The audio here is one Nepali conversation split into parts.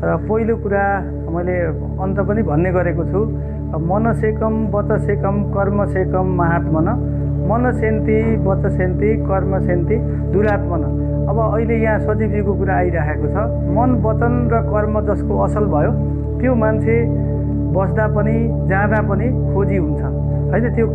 र पहिलो कुरा मैले अन्त पनि भन्ने गरेको छु, मनसेकम वचसेकम कर्मसेकम महात्मन, मनसेन्ति वचसेन्ति कर्मसेन्ति दुरात्मन। अब अहिले यहाँ सचिवजीको कुरा आइरहेको छ, मन वचन र कर्म जसको असल भयो त्यो मान्छे बस्दा पनि जाँदा पनि खोजी हुन्छ हैन। त्यो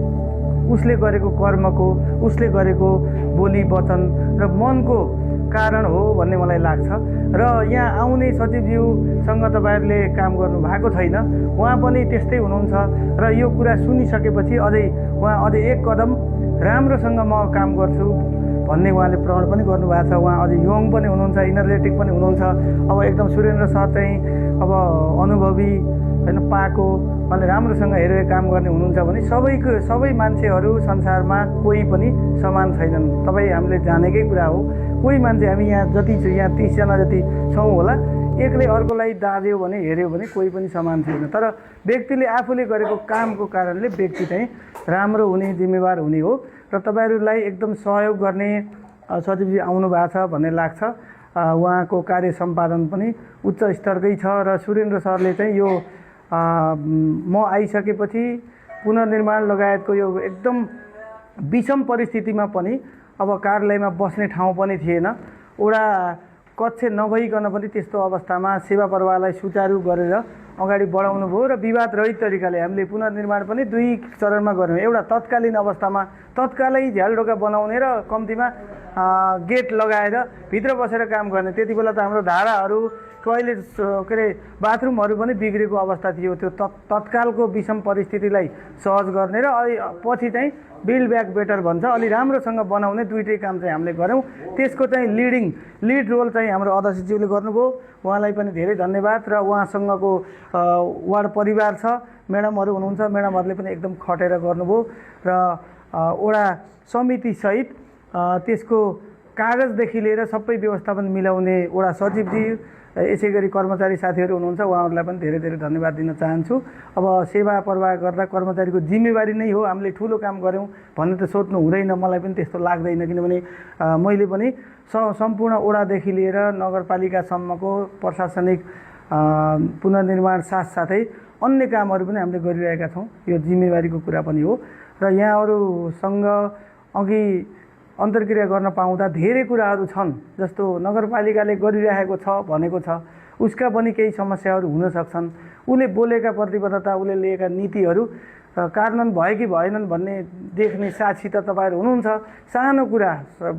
उसले गरेको कर्मको, उसले गरेको बोली वचन र मनको कारण हो भन्ने मलाई लाग्छ। र यहाँ आउने सचिवज्यूसँग तपाईँहरूले काम गर्नु भएको छैन, उहाँ पनि त्यस्तै हुनुहुन्छ र यो कुरा सुनिसकेपछि उहाँ अझै एक कदम राम्रोसँग म काम गर्छु भन्ने उहाँले प्रण पनि गर्नुभएको छ। उहाँ अझै यङ पनि हुनुहुन्छ, इनर्जेटिक पनि हुनुहुन्छ। अब एकदम सुरेन्द्र सर चाहिँ अब अनुभवी होइन पाएको, उहाँले राम्रोसँग हेरेर काम गर्ने हुनुहुन्छ भने सबै मान्छेहरू संसारमा कोही पनि समान छैनन्। तपाईँ हामीले जानेकै कुरा हो, कोही मान्छे हामी यहाँ जति छु, यहाँ 30 जना जति छौँ होला, एकले अर्कोलाई दाँध्यो भने हेऱ्यो भने कोही पनि समान छैन। तर व्यक्तिले आफूले गरेको कामको कारणले व्यक्ति चाहिँ राम्रो हुने, जिम्मेवार हुने हो। र तपाईँहरूलाई एकदम सहयोग गर्ने सचिवजी आउनु भएको छ भन्ने लाग्छ। उहाँको कार्य सम्पादन पनि उच्च स्तरकै छ र सुरेन्द्र सरले चाहिँ यो म आइसकेपछि पुनर्निर्माण लगायतको यो एकदम विषम परिस्थितिमा पनि अब कार्यालयमा बस्ने ठाउँ पनि थिएन, एउटा कक्ष नभइकन पनि त्यस्तो अवस्थामा सेवा प्रवाहलाई सुचारू गरेर अगाडि बढाउनु भयो र विवाद रहित तरिकाले हामीले पुनर्निर्माण पनि 2 चरणमा गऱ्यौँ। एउटा तत्कालीन अवस्थामा तत्कालै झ्यालढोका बनाउने र कम्तीमा गेट लगाएर भित्र बसेर काम गर्ने। त्यति बेला त हाम्रो धाराहरू टोयलेट के अरे बाथरुमहरू पनि बिग्रेको अवस्था थियो। त्यो तत्कालको विषम परिस्थितिलाई सहज गर्ने र पछि चाहिँ बिल्ड ब्याक बेटर भन्छ, अलि राम्रोसँग बनाउने दुईटै काम चाहिँ हामीले गऱ्यौँ। त्यसको चाहिँ लिड रोल चाहिँ हाम्रो अध्यक्षज्यूले गर्नुभयो, उहाँलाई पनि धेरै धन्यवाद। र उहाँसँगको वार्ड परिवार छ, म्याडमहरू हुनुहुन्छ, म्याडमहरूले पनि एकदम खटेर गर्नुभयो र वडा समितिसहित त्यसको कागजदेखि लिएर सबै व्यवस्थापन मिलाउने वडा सचिवजी, यसै गरी कर्मचारी साथीहरू हुनुहुन्छ, उहाँहरूलाई पनि धेरै धेरै धन्यवाद दिन चाहन्छु। अब सेवा प्रवाह गर्दा कर्मचारीको जिम्मेवारी नै हो, हामीले ठुलो काम गऱ्यौँ भन्ने त सोध्नु हुँदैन, मलाई पनि त्यस्तो लाग्दैन। किनभने मैले पनि सम्पूर्ण वडादेखि लिएर नगरपालिकासम्मको प्रशासनिक पुनर्निर्माण साथसाथै अन्य कामहरू पनि हामीले गरिरहेका छौँ, यो जिम्मेवारीको कुरा पनि हो। र यहाँहरूसँग अघि अन्तर्क्रिया गर्न पाउँदा धेरै कुराहरू छन्, जस्तो नगरपालिकाले गरिरहेको छ भनेको छ, उसका पनि केही समस्याहरू हुन सक्छन्। उसले बोलेका प्रतिबद्धता, उसले लिएका नीतिहरू कार्यान्वयन भयो कि भएनन् भन्ने देख्ने साक्षी त तपाईँहरू हुनुहुन्छ। सानो कुरा,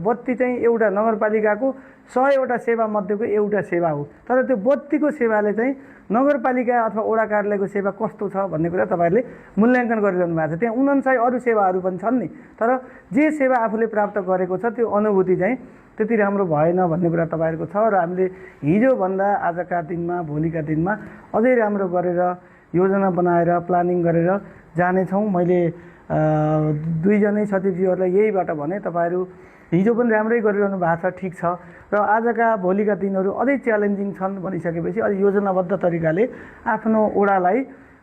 बत्ती चाहिँ एउटा नगरपालिकाको 100वटा सेवा मध्येको एउटा सेवा हो, तर त्यो बत्तीको सेवाले चाहिँ नगरपालिका अथवा वडा कार्यालयको सेवा कस्तो छ भन्ने कुरा तपाईँहरूले मूल्याङ्कन गरिरहनु भएको छ। त्यहाँ 49 अरू सेवाहरू पनि छन् नि, तर जे सेवा आफूले प्राप्त गरेको छ त्यो अनुभूति चाहिँ त्यति राम्रो भएन भन्ने कुरा तपाईँहरूको छ। र हामीले हिजोभन्दा आजका दिनमा, भोलिका दिनमा अझै राम्रो गरेर योजना बनाएर प्लानिङ गरेर जानेछौँ। मैले दुईजनै सचिवजीहरूलाई यहीबाट भने, तपाईँहरू हिजो पनि राम्रै गरिरहनु भएको छ, ठिक छ, र आजका भोलिका दिनहरू अझै च्यालेन्जिङ छन् भनिसकेपछि अलि योजनाबद्ध तरिकाले आफ्नो वडालाई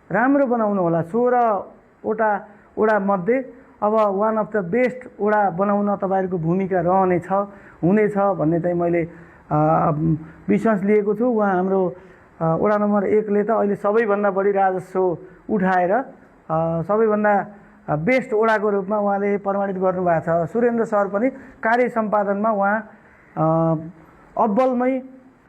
राम्रो बनाउनु होला। 16वटा वडामध्ये अब वान अफ द बेस्ट वडा बनाउन तपाईँहरूको भूमिका हुनेछ भन्ने चाहिँ मैले विश्वास लिएको छु। उहाँ हाम्रो वडा नम्बर 1ले त अहिले सबैभन्दा बढी राजस्व उठाएर सबैभन्दा बेस्ट वडाको रूपमा उहाँले प्रमाणित गर्नुभएको छ। सुरेन्द्र सर पनि कार्य सम्पादनमा उहाँ अब्बलमै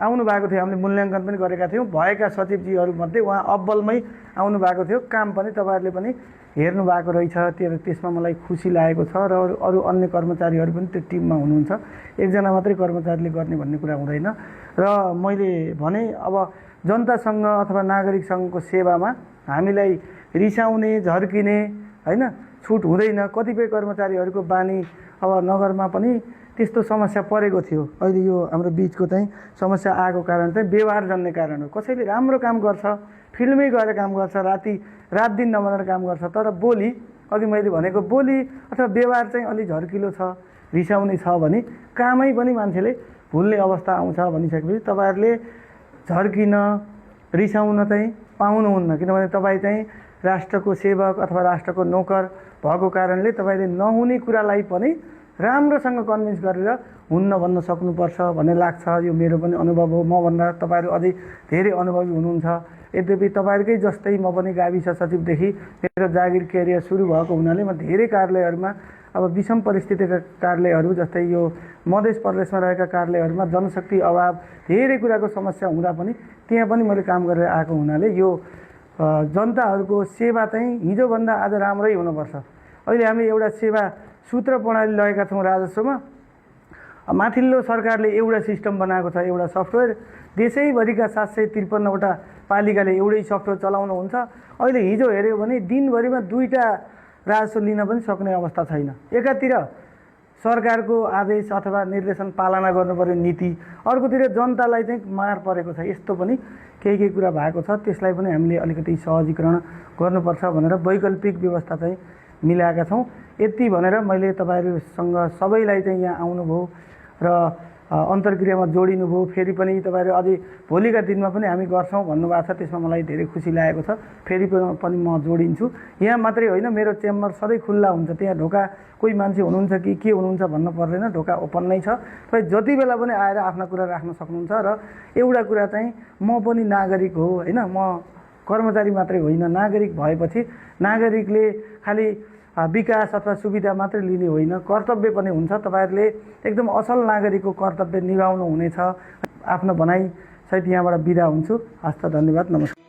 आउनु भएको थियो, हामीले मूल्याङ्कन पनि गरेका थियौँ। भएका सचिवजीहरूमध्ये उहाँ अब्बलमै आउनु भएको थियो। काम पनि तपाईँहरूले पनि हेर्नु भएको रहेछ, त्यसमा मलाई खुसी लागेको छ। र अरू अन्य कर्मचारीहरू पनि त्यो टिममा हुनुहुन्छ, एकजना मात्रै कर्मचारीले गर्ने भन्ने कुरा हुँदैन। र मैले भने अब जनतासँग अथवा नागरिकसँगको सेवामा हामीलाई रिसाउने, झर्किने होइन छुट हुँदैन। कतिपय कर्मचारीहरूको बानी अब नगरमा पनि त्यस्तो समस्या परेको थियो। अहिले यो हाम्रो बिचको चाहिँ समस्या आएको कारण चाहिँ व्यवहार जन्ने कारण हो। कसैले राम्रो काम गर्छ, फिल्डमै गएर काम गर्छ, रात दिन नबनेर काम गर्छ, तर बोली, अघि मैले भनेको बोली अथवा व्यवहार चाहिँ अलि झर्किलो छ, रिसाउने छ भने कामै पनि मान्छेले भुल्ने अवस्था आउँछ भनिसकेपछि तपाईँहरूले झर्किन, रिसाउन चाहिँ पाउनुहुन्न। किनभने तपाईँ चाहिँ राष्ट्रको सेवक अथवा राष्ट्रको नोकर भएको कारणले तपाईँले नहुने कुरालाई पनि राम्रोसँग कन्भिन्स गरेर हुन्न भन्न सक्नुपर्छ भन्ने लाग्छ। यो मेरो पनि अनुभव हो। मभन्दा तपाईँहरू अझै धेरै अनुभवी हुनुहुन्छ। यद्यपि तपाईँहरूकै जस्तै म पनि गाविस सचिवदेखि मेरो जागिर करियर सुरु भएको हुनाले म धेरै कार्यालयहरूमा अब विषम परिस्थितिका कार्यालयहरू जस्तै यो मध्य प्रदेशमा रहेका कार्यालयहरूमा जनशक्ति अभाव धेरै कुराको समस्या हुँदा पनि त्यहाँ पनि मैले काम गरेर आएको हुनाले यो जनताहरूको सेवा चाहिँ हिजोभन्दा आज राम्रै हुनुपर्छ। अहिले हामी एउटा सेवा सूत्र प्रणाली लगेका छौँ राजस्वमा। माथिल्लो सरकारले एउटा सिस्टम बनाएको छ, एउटा सफ्टवेयर। देशैभरिका 753वटा पालिकाले एउटै सफ्टवेयर चलाउनुहुन्छ। अहिले हिजो हेऱ्यो भने दिनभरिमा 2टा राजस्व लिन पनि सक्ने अवस्था छैन। एकातिर सरकारको आदेश अथवा निर्देशन पालना गर्नुपर्ने नीति, अर्कोतिर जनतालाई चाहिँ मार परेको छ। यस्तो पनि केही कुरा भएको छ। त्यसलाई पनि हामीले अलिकति सहजीकरण गर्नुपर्छ भनेर वैकल्पिक व्यवस्था चाहिँ मिलाएका छौँ। यति भनेर मैले तपाईँहरूसँग सबैलाई चाहिँ यहाँ आउनुभयो र अन्तर्क्रियामा जोडिनुभयो। फेरि पनि तपाईँहरू अझै भोलिका दिनमा पनि हामी गर्छौँ भन्नुभएको छ। त्यसमा मलाई धेरै खुसी लागेको छ। फेरि पनि म जोडिन्छु। यहाँ मात्रै होइन, मेरो चेम्बर सधैँ खुल्ला हुन्छ। त्यहाँ ढोका कोही मान्छे हुनुहुन्छ कि के हुनुहुन्छ भन्न पर्दैन, ढोका ओपन नै छ। तपाईँ जति बेला पनि आएर आफ्ना कुरा राख्न सक्नुहुन्छ। र एउटा कुरा चाहिँ म पनि नागरिक हो होइन, म कर्मचारी मात्रै होइन। नागरिक भएपछि नागरिकले खालि विकास अथवा सुविधा मात्रै लिने होइन, कर्तव्य पनि हुन्छ। तपाईँहरूले एकदम असल नागरिकको कर्तव्य निभाउनु हुनेछ। आफ्नो भनाइ सहित यहाँबाट बिदा हुन्छु। हस्त, धन्यवाद, नमस्कार।